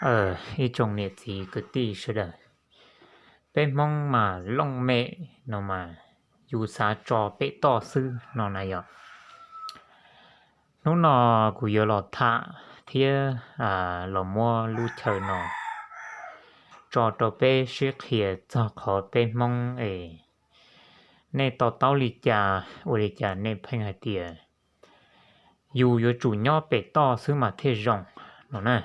Ib tsoom niam txiv kwv tij sawv daws, peb Hmoob mas looj mem no mas yus xav tso pem toj xwb no na yog. Hnub no kuv yuav los tham thiab los muab lub chaw no tso rau peb sib qhia txog qhov peb Hmoob es nej to taub li cas, ua li cas nej pheej hais tias yus yuav tsum nyob pem toj xwb mas thiaj zoo no na.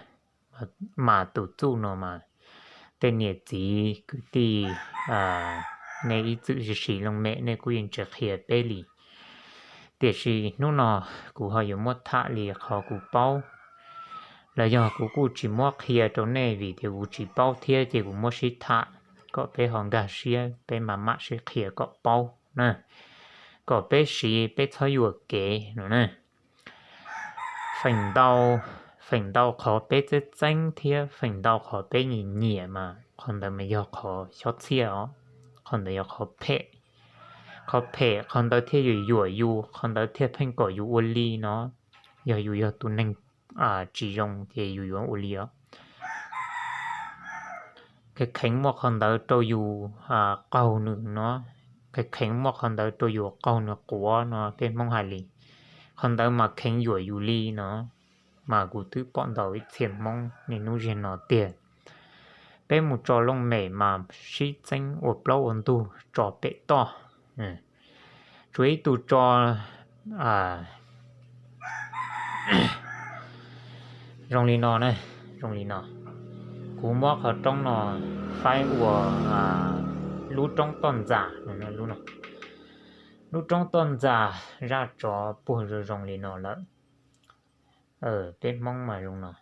Mas tus txuj no mas tej niam txiv kwv tij, nej ib txwm siv looj mem nej kuj yeej tsis qhia peb li. Tiam sis hnub no kuv ho yuav muab tham li qhov kuv paub, los yog kuv kuj tsis muab qhia rau nej vim tias kuv tsis paub thiab ces kuv muab sib tham kom peb ho nkag siab, peb mam mam sib qhia kom paub na, kom peb siv peb txhob yuam kev no na. Feem ntau, feem ntau qhov peb txeeb txeeb thiab feem ntau qhov peb nyiam nyiam mas qhov ntawd mas yog qhov xyob txhiaj os, qhov ntawd yog qhov phem. Qhov phem qhov ntawd thiaj yuam yuam yus, qhov ntawd thiaj pheej kom yus ua li no. Yog yus yog tus neeg tsis zoo ces yus yuav ua li os. Kheev kheev muaj qhov ntawd rau yus qaug nws no, kheev kheev muaj qhov ntawd rau yus qaug nws quav no peb Hmoob hais li. Qhov ntawd mas kheev yuam yus li no, mas kuv twb pom ntau ib txhia Hmoob niaj hnub ziag no tiag. Peb mus tso looj mem mas sib txeeb ua plaub ua ntug tso pem toj. Tsuas ib tug tso zoo li no na, zoo li no. Kuv muab qhov roob no faib ua lub roob toj ntxas no, lub roob toj ntxas zaj tsov puag zoo zoo li no lawm. Peb Hmoob mas zoo no.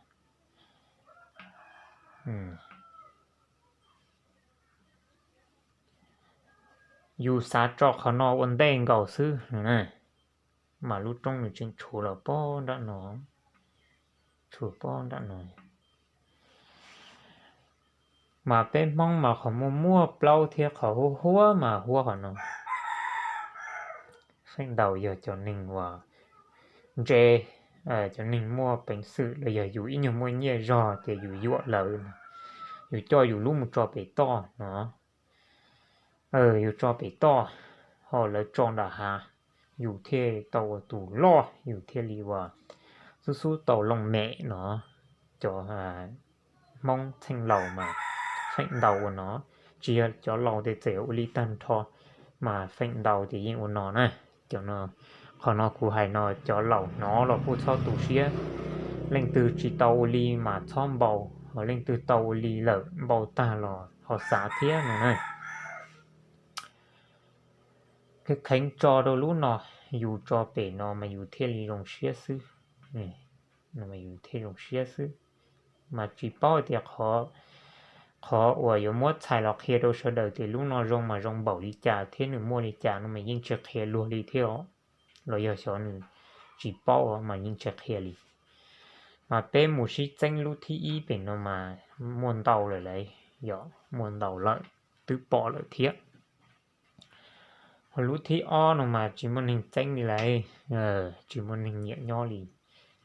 Yus xav tso qhov no ua ntej nkaus xwb no na, mas lub roob nws tseem tshuav los pob nram no, tshuav pob nram no. Mas peb Hmoob mas qhov muaj muaj plaub thiab qhov huab huab mas huab qhov no. Feem ntau yog cov neeg uas ntse, cov neeg muaj peev xwm los yog yus ib nyuag muaj nyiaj zog ces yus yuam lawv, yus coj yus lub mus tso pem toj no. Yus tso pem toj, ho lawv tso nram hav, yus thiaj tau ua tus loj, yus thiaj li ua xub xub tau looj mem no. Cov Hmoob txheej laus mas feem ntau ua no, tsis yog cov laus tes txawm ua li tag nrho, mas feem ntau ces yeej ua no na. Cov no, qhov no kuv hais no cov laus hnov los kuj txhob tu siab. Leej twg tsis tau ua li mas txhob npau, ho leej twg tau ua li lawm npau tag los ho xav thiab no na. Kheev kheev tso rau lub no, yus tso pem no mas yus thiaj li zoo siab xwb. Yus thiaj zoo siab xwb. Mas tsis paub hais tias qhov uas yuav muab txhais los qhia rau sawv daws tias lub no zoo mas zoo npaum li cas thiab nws muaj li cas no mas yeej tsis qhia luag li thiab os. Los yog xyov nws tsis paub mas yeej tsis qhia li. Mas peb mus sib txeeb lub thib ib pem no mas muaj ntau lawm lauj, yog muaj ntau lawm, twb pom lawm thiab. Ho lub thib ob no mas tsis muaj neeg txeeb li lauj, tsis muaj neeg nyiam nyob li,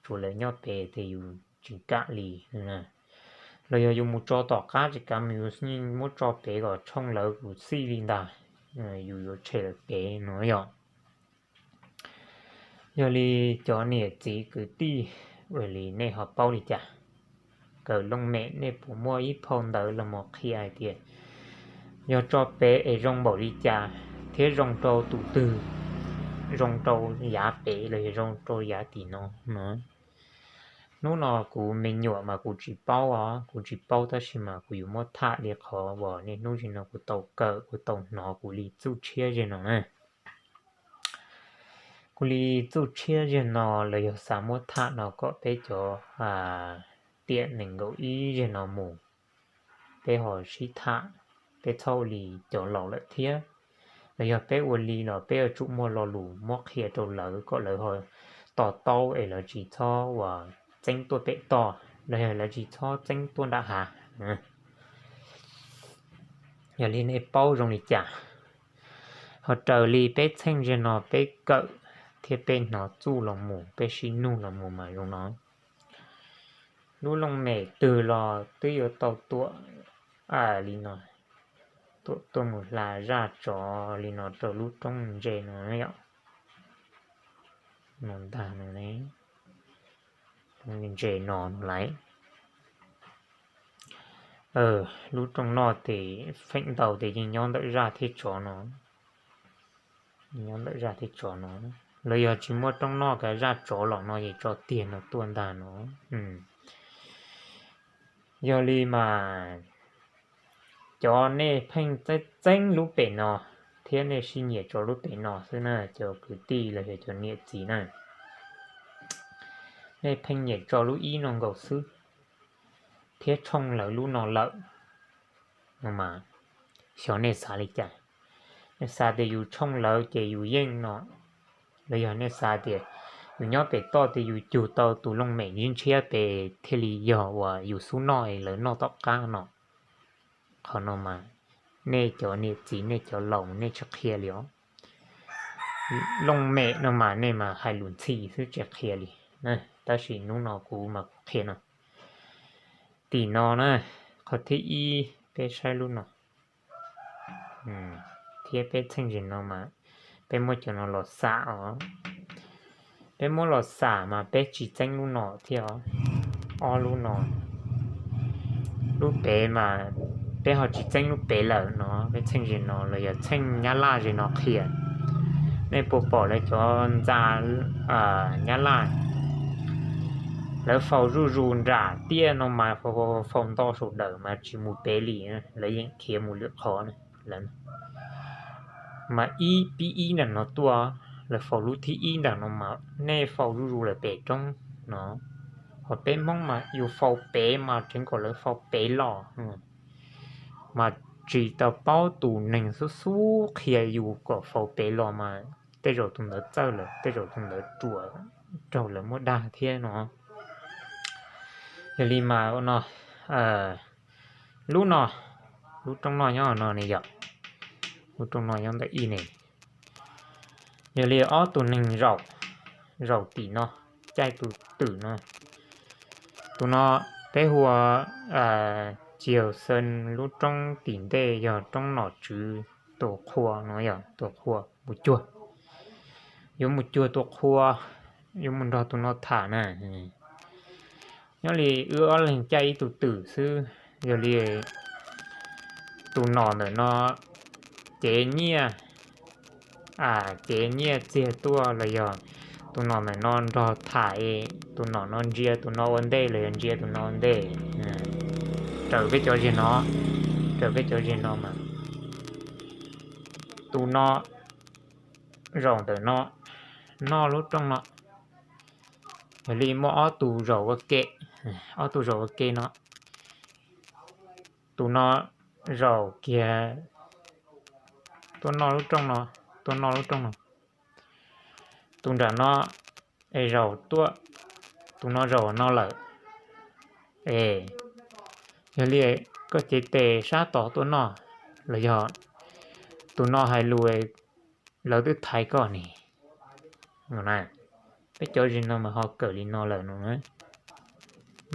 tsuas lawv nyob pem ces yus tsis kam li. Los yog yus mus tso tom qab tsis kav mas yus yeej muab tso pem kom tshooj lawv kuv xij li ntag, yus yuav tshem lawv pem no yog. Yog li cov niam txiv kwv tij, ua li nej ho paub li cas? Kawm looj mem nej puas muaj ib phau ntawv los mus qhia hais tias yog tso pem es zoo npaum li cas thiab zoo rau tus twg, zoo rau yav pem los yog zoo rau yav tim no no? Hnub no kuv me nyuam mas kuv tsis paub os, kuv tsis paub tab sis mas kuv yuav muab tham li qhov uas niaj hnub sim no kuv tau kawm kuv tau hnov kuv li txuj tshiab zeg no na. Kuv li txuj tshiab zeg no los yog xav muab tham no kom peb cov tiam nees nkaum ib zeg no mus, peb ho sib tham, peb txhob ua li cov laus lawm thiab. Los yog peb ua li los peb yuav tsum muaj lo lus muab qhia rau lawv kom lawv ho to taub es lawv tsis txhob uas txeeb tuaj pem toj, los yog lawv tsis txhob txeeb tuaj nram hav. Yog li nej paub zoo li cas? Ho raws li peb txheej zeg no peb kawm thiab peb hnov txuj los mus peb sib nug los mus mas zoo no. Lub looj mem twg los twb yuav tau tuam li no, tuam tuaj mus hla zaj tsov li no rau lub roob ntses no yom. No ntag no, ntses no no lawm. Lub rooj noj ces feem ntau ces yeej nyob ntawm zaj thiab tsov no, nyob ntawm zaj thiab tsov no. Lawv yog tsis muaj rooj noj ka zaj tsov los no ces tso tiag no tuaj ntag no. Yog li mas cov nej pheej txeeb txeeb lub pem no thiab nej sib nyiam tso lub pem no xwb na, cov kwv tij los yog cov niam txiv na, nej pheej nyiam tso lub ib no nkaus xwb thiab tshooj lawv lub no lawm no mas, xyov nej xav li cas? Nej xav tias yus tshooj lawv ces yus yeej no, los yog nej xav tias yus nyob pem toj tias yus cug tau tus looj mem ntshiab ntshiab pem thiaj li yog uas yus xub noj es lawv noj tom qab no? Qhov no mas nej cov niam txiv nej cov laus nej tsis qhia li os. Looj mem no mas nej mas hais lus ntxhi xwb tsis qhia li. Tab sis hnub no kuv mas kuv qhia no. Tim no na, qhov thib ib peb saib lub no thiab peb txheej zim no mas peb muab cov no los xam os. Peb muab los xam mas peb tsis txeeb lub no thiab os. Ob lub no, lub pem mas peb ho tsis txeeb lub pem lawm no, peb txheej zim no los yog txheej nyab laj zim no qhia. Nej puas pom lawv cov ntxa nyab laj, lawv faus zuj zus nram tiaj no mas faus nto saum dawm mas tsis mus pem li, lawv yeej khiav mus lwm qhov lawm. Mas ib pib ib ntawm no tuaj, lawv faus lub thib ib ntawm no mas nej faus zuj zus lawm pem roob no. Ho peb Hmoob mas yus faus pem mas tseev kom lawv faus pem los, mas tsis tau paub tus neeg xub xub qhia yus kom faus pem los mas tej zaum tus ntawd txawj lawm, tej zaum tus ntawd ruam raug lawv muab dag thiab no. Yog li mas no, lub no, lub rooj noj nyob no ne yom, lub rooj noj nyob ntawm ib ne. Yog li ob tug neeg zaum, zaum tim no, caij tus twm no. Tus no peb hu ua Ciaus Xees, lub roob tim ntej yog roob nom tswv Tus Qhua no yog Tus Qhua mus cuag. Yuav mus cuag Tus Qhua, yuav mus nrog tus no tham na. Nyob li wb ob leeg caij ib tug twm xwb, yog li tus nom ntawm no cev nyiaj, cev nyiaj txiag tuaj los yog tus nom ntawm no nrog tham, tus nom no ntsia tus no ua ntej los yog ntsia tus no ua ntej. Raws peb cov zig no, raws peb cov zig no mas tus no zaum ntawm no, noj lub rooj no. Yog li muaj ob tug zaum ua ke, ob tug zaum ua ke no, tus no zaum kiag tuaj noj lub rooj no, tuaj noj lub rooj no. Tus nram no es zaum tuaj, tus no zaum no lawm. Es yog li koj cev tes sab tod tuaj noj, los yog tus no hais lus, lawv twb thaiv koj ne. Peb cov zig no mas ho kawm li no lawm no,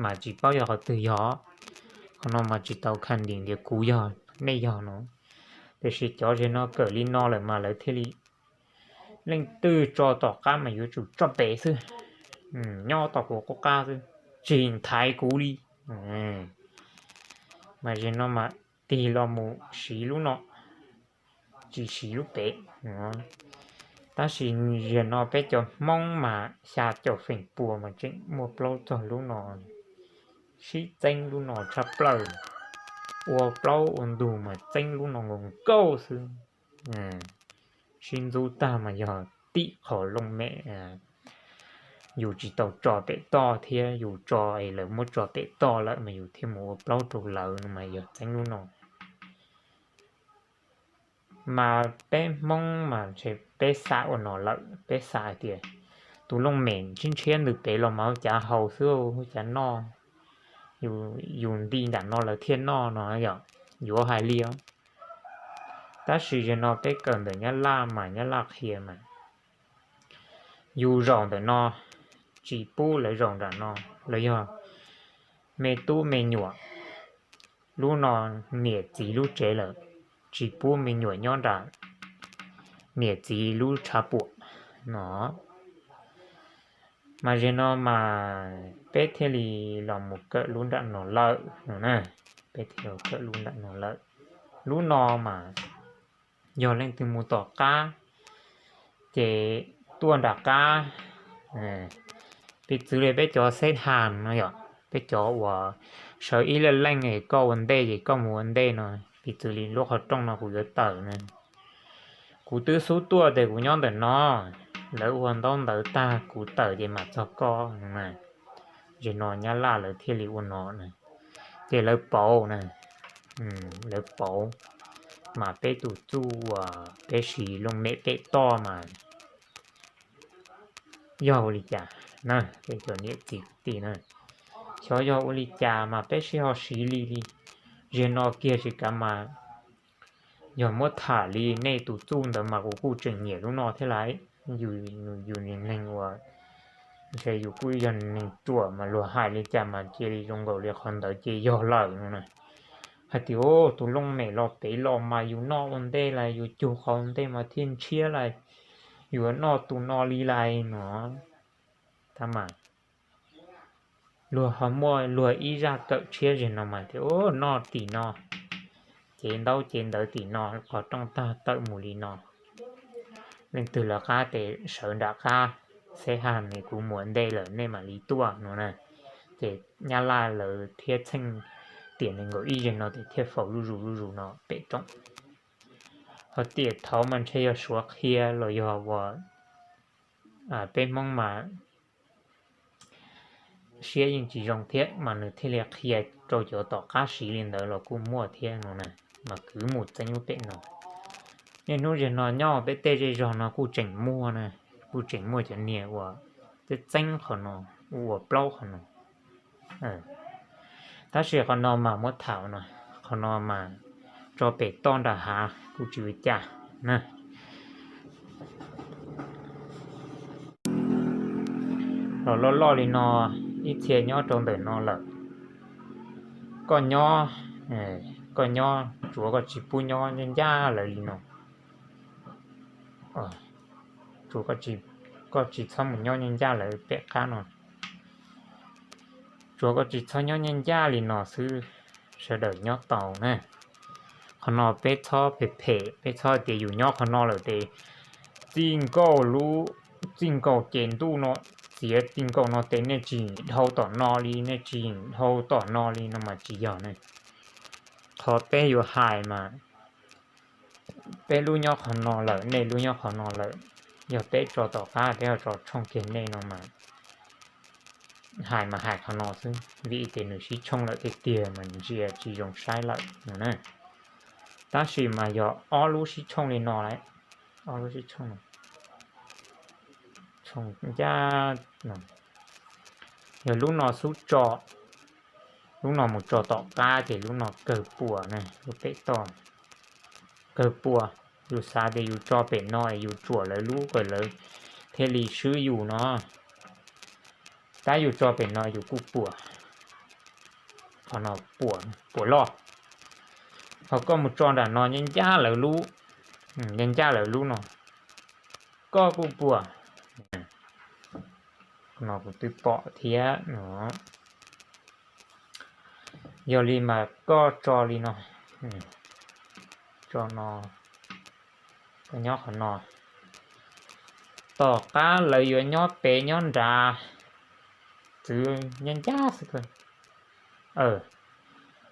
mas tsis paub yog qhov twg yog. Qhov no mas tsis tau khaj dim tias kuv yog, nej yog no. Tiam sis cov zig no kawm li no lawm mas lawv thiaj li, leej twg tso tom qab mas yuav tsum tso pem xwb, nyob tom kuv qub qab xwb, tsis thaiv kuv li. Mas zig no mas tig los mus siv lub no, tsis siv lub pem. Tab sis zig no peb cov Hmoob mas xya caum feem pua mas tseem muaj plaub txog lub no, sib txeeb lub no tshaj plaws, ua plaub ua ntug mas txeeb lub no nkaus nkaus xwb. Sib ntxub tag mas yog tim qhov looj mem, yus tsis tau tso pem toj thiab yus tso es lawv muab tso pem toj lawm mas yus thiaj mus ua plaub rau lawv no mas yog txeeb lub no. Mas peb Hmoob mas ntshe peb xav ua no lawm, peb xav hais tias tus looj mem ntshiab ntshiab ntws pem los mas ua cas haus xwb, ua cas noj, yus nti nram no lawv thiaj noj no yom, yuav hais li os. Tab sis yog no peb kawm ntawm Nyab Laj mas Nyab Laj qhia mas yus zaum ntawm no, tsis pub lawv zaum nram no, los yog me tub me nyuam, lub no niam txiv lub tsev lawm, tsis pub me nyuam nyob nram niam txiv lub tshav puam no. Mas zem no mas peb thiaj li los mus kawm lub nram no lawm no na, peb thiaj los kawm lub nram no lawm. Lub no mas yog leej twg mus tom qab ces tuaj nram qab, piv txwv li peb cov xeb has no yom, peb cov uas sawv ib leej leej es koj ua ntej ces koj mus ua ntej no, piv txwv li lub qhov rooj no kuv yuav tawm na, kuv twb xub tuaj tias kuv nyob ntawm no, lawv ua ntaub ntawv tag kuv tawm ces mam txog koj no. Zem no Nyab Laj lawv thiaj li ua no na, ces lawv pauv na, lawv pauv, mas peb tus txuj uas peb siv looj mem pem toj mas yog ua li cas na, peb cov niam txiv kwv tij na, xyov yog ua li cas mas peb sib ho siv li li. Zem no kiag tsis kav mas yog muab tham li nej tus txuj ntawd mas kuv kuj tseem nyiam lub no thiab lais. Yus neeg uas ntshe yus kuj yog neeg ruam mas luag hais li cas mas cia li zoo nkaus li qhov ntawd ces yog lawm no na. Hais tias tus looj mem los pem los mas yus noj ua ntej lais, yus cug qhov ntej mas thiaj ntshiab lais, yus noj tus no li lais no. Tab mas luag ho muaj luag ib zaj kawm tshiab zem no mas tias noj tim no, cev ntaub cev ntawv tim no, qhov rooj tag tawm mus li no. Leej twg lawv qab tes sawv nram qab, xeb has ne kuv mus ua ntej lawm nej mam li tuaj no na. Ces Nyab Laj lawv thiab txheej tiam nees nkaum ib zem no ces thiaj faus zuj zus zuj zus no pem roob. Ho tiam thaud mas ntshe yog Suav qhia los yog uas peb Hmoob mas siab yeej tsis zoo thiab mas nws thiaj li qhia rau cov tom qab siv li ntawd los kuj muaj thiab no na, mas kwv mus txeeb lub pem no. Niaj hnub zem no nyob peb tej zej zog no kuj tseem muaj na, kuj tseem muaj cov niag uas txeeb txeeb qhov no, ua plaub qhov no. Tab sis qhov no mas muab tham no, qhov no mas tso pem toj nram hav kuj tsis ua cas na. Los loj loj li no, ib txhia nyob rau ntawm no lawm. Koj nyob, koj nyob tsuav koj tsis pub nyob ncaj ncaj lawv li no. Tsuav koj tsis txhob mus nyob ncaj ncaj lawv pem qab no. Tsuav koj tsis txhob nyob ncaj ncaj li no xwb, sawv daws nyob tau na. Qhov no peb txhob phem phem, peb txhob tias yus nyob qhov no lawm tes txij nkaus lub, txij nkaus ces ntuj no txiav txij nkaus no tes nej tsis yeem dhau tom no li, nej tsis yeem dhau tom no li no mas tsis yog ne. Qhov peb yuav hais mas peb lub nyob qhov no lawm, nej lub nyob qhov no lawm, yog peb tso tom qab peb ho tso tshooj kiag nej no mas hais mas hais qhov no xwb, vim tias nws sib tshooj lawm tiag tiag mas ntsia tsis zoo saib lawm no na. Tab sis mas yog ob lub sib tshooj li no lawm, ob lub sib tshooj no, tshooj ncaj no, yog lub no xub tso, lub no mus tso tom qab ces lub no kawg puas na, lub pem toj kawg puas. Yus xav tias yus tso pem no yus tsuam lawv lub kom lawv thiaj li swb yus no, tab yus tso pem no yus kuj puas, qhov no puas loj. Ho koj mus tso nram no ncaj ncaj lawv lub, ncaj ncaj lawv lub no, koj kuj puas. No kuv twb pom thiab no. Yog li mas koj tso li no, tso no, koj nyob qhov no, tom qab lawv yuav nyob pem nyob nrad, txwv ncaj ncaj xwb.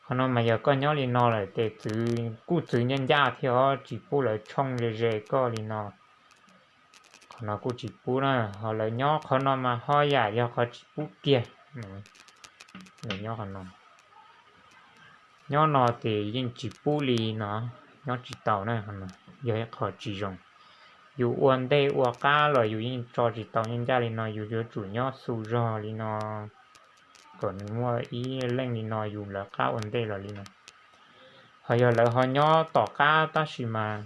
Qhov no mas yog koj nyob li no lawm ces txwv kuj txwv ncaj ncaj thiab os, tsis pub lawv tshooj ze ze koj li no. Qhov no kuj tsis pub na, ho lawv nyob qhov no mas ho yam yog qhov tsis pub kiag. Lawv nyob qhov no, nyob no ces yeej tsis pub li no, nyob tsis tau na, yog ib qho tsis zoo. Yus ua ntej ua qab los yus yeej tso tsis tau ncaj ncaj li no, yus yuav tsum nyob xu zog li no, kom nws muaj ib leej li no yus lawv qab ua ntej los li no. Ho yog lawv ho nyob tom qab tab sis mas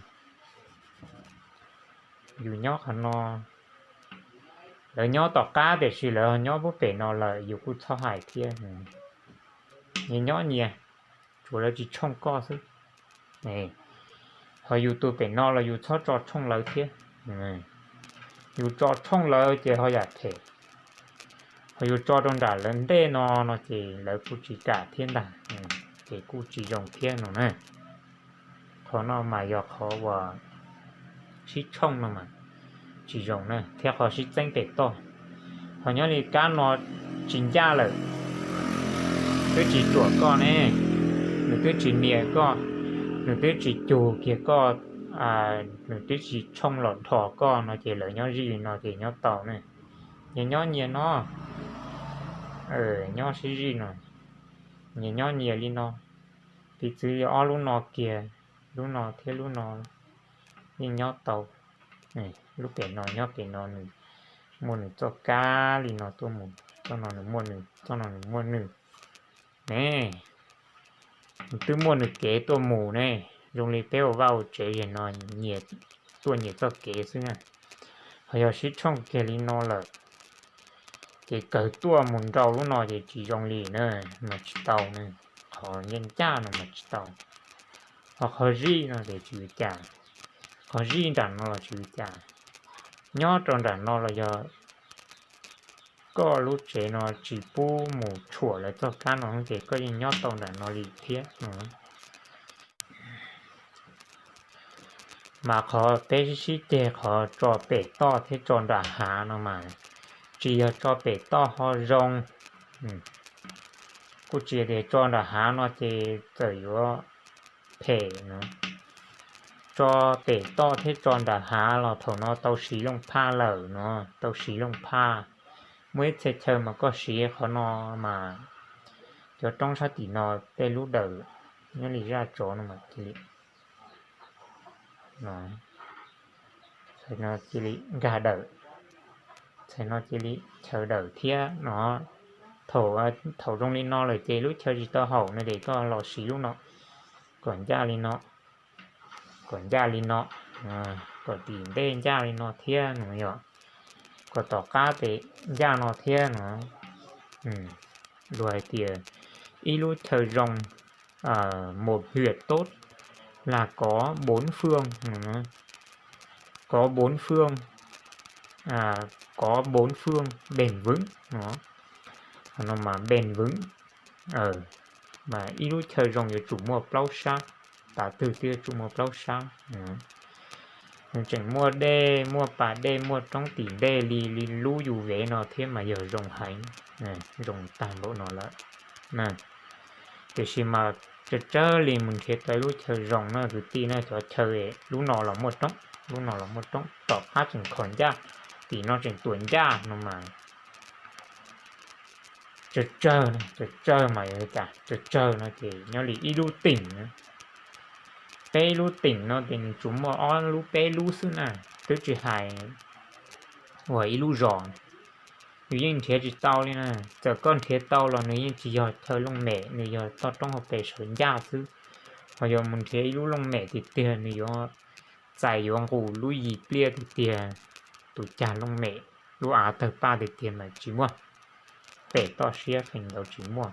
yus nyob qhov no, lawv nyob tom qab tiam sis lawv ho nyob pub pem no lawm yus kuj txhob hais thiab. nyias nyob nyias, tsuav lawv tsis tshooj koj xwb. Ho yus tus pem no los yus txhob tso tshooj lawv thiab. Yus tso tshooj lawv ces ho yam phem, ho yus tso rau nram lawv ntej no no ces lawv kuj tsis kam thiab ntag, ces kuj tsis zoo thiab no na. Qhov no mas yog qhov uas sib tshooj no mas tsis zoo na, thiab qhov sib txeeb pem toj. Ho nyob li kab no tsis ncaj lawm, twb tsis ruam koj ne, nws twb tsis nias koj, nws twb tsis cug kiag koj, nws twb tsis tshooj los dhos koj no ces lawv nyob zij li no ces nyob tau ne. Nyias nyob nyias no, nyob sib zij no, nyias nyob nyias li no, piv txwv yog ob lub no kiag, lub no thiab lub no yeej nyob tau. Lub pem no nyob pem no, nws muaj nws txoj kab li no tuaj mus, txoj no nws muaj nws, txoj no nws muaj nws ne. Nws twb muaj nws kev tuaj mus ne, zoo li peb ua vaj ua tsev zem no, nyias tuaj nyias txoj kev xwb na. Ho yog sib tshooj kiag li no lawm, ces kawg tuaj mus nrau lub no ces tsis zoo li na, mas tsis tau na. Qhov ncaj ncaj no mas tsis tau, ho qhov zij no ces tsis ua cas, qhov zij nram no los tsis ua cas. Nyob rau nram no los yog koj lub tsev no tsis pub mus tshuam lawv txoj kab no ces koj yeej nyob tau nram no li thiab no. Mas qhov peb sib sib ceg qhov tso pem toj thiab tso nram hav no mas, tsis yog tso pem toj ho zoo, kuj tsis tias tso nram hav no ces txawm yuav phem no. Tso pem toj thiab tso nram hav los thaum no tau siv looj phaj lawm no, tau siv looj phaj. Muaj ib txhia chaw mas koj siv qhov no mas cov roob sab tim no tej lub dawm nyob li zaj tsov no mas cia li, cia li nkag dawm, txhais no cia li chaw dawm thiab no. Thaum zoo li no lawm ces lub chaw tsis tau haum no ces koj los siv lub no, kom ncaj li no, kom ncaj li no, kom tim ntej ncaj li no thiab no yom, kom tom qab tes ncaj no thiab no. Luag hais tias ib lub chaw zoo, một huyện tốt là có bốn phương, có bốn phương, có bốn phương bền vững no. Qhov no mas bền vững, mas ib lub chaw zoo yuav tsum muaj plaub sab, tav twg twb yuav tsum muaj plaub sab. Nws tseem muaj dej, muaj pas dej, muaj roob tim ntej li, li lub yus vev no thiab mas yog zoo heev, zoo tag npaum no lawm. Tiam sis mas tsawg tsawg li mus nrhiav tau ib lub chaw zoo na kwv tij na, cov chaw lub no los muaj roob, lub no los muaj roob, tom qab tseem kho ncaj, tim no tseem tuam ncaj no mas tsawg tsawg, tsawg tsawg mas yog cas, tsawg tsawg no ces nyob li ib lub teem na. Peb lub teem no ces nws tsuas muaj ob lub peb lub xwb na, twb tsis hais uas ib lub zos, yus yeej nrhiav tsis tau li na. Txawm koj nrhiav tau los nws yeej tsis yog chaw looj mem, nws yog toj roob hauv pes sawv ncaj xwb. Ho yog mus nrhiav ib lub looj mem tiag tiag, nws yuav txais yuav nqus lub yim pliaj tiag tiag, tus cag looj mem, lub av tawg paj tiag tiag mas tsis muaj. Pem toj siab feem ntau tsis muaj.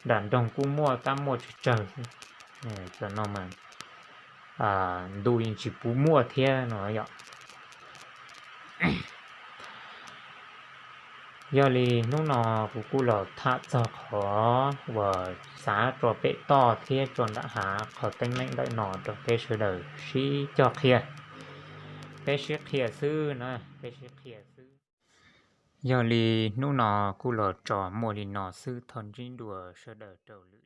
Nram nroog kuj muaj, tab muaj tsawg tsawg xwb. Cov no mas ntuj yeej tsis pub muaj thiab no yom. Yog li hnub no kuv kuj los tham txog qhov uas xav tso pem toj thiab tso nram hav qhov teeb meem ntawm no rau peb sawv daws sib cog qhia. Peb sib qhia xwb na, peb sib qhia xwb. Yog li hnub no kuj los tso muaj li no xwb, thov ntsib dua sawv daws rau lwm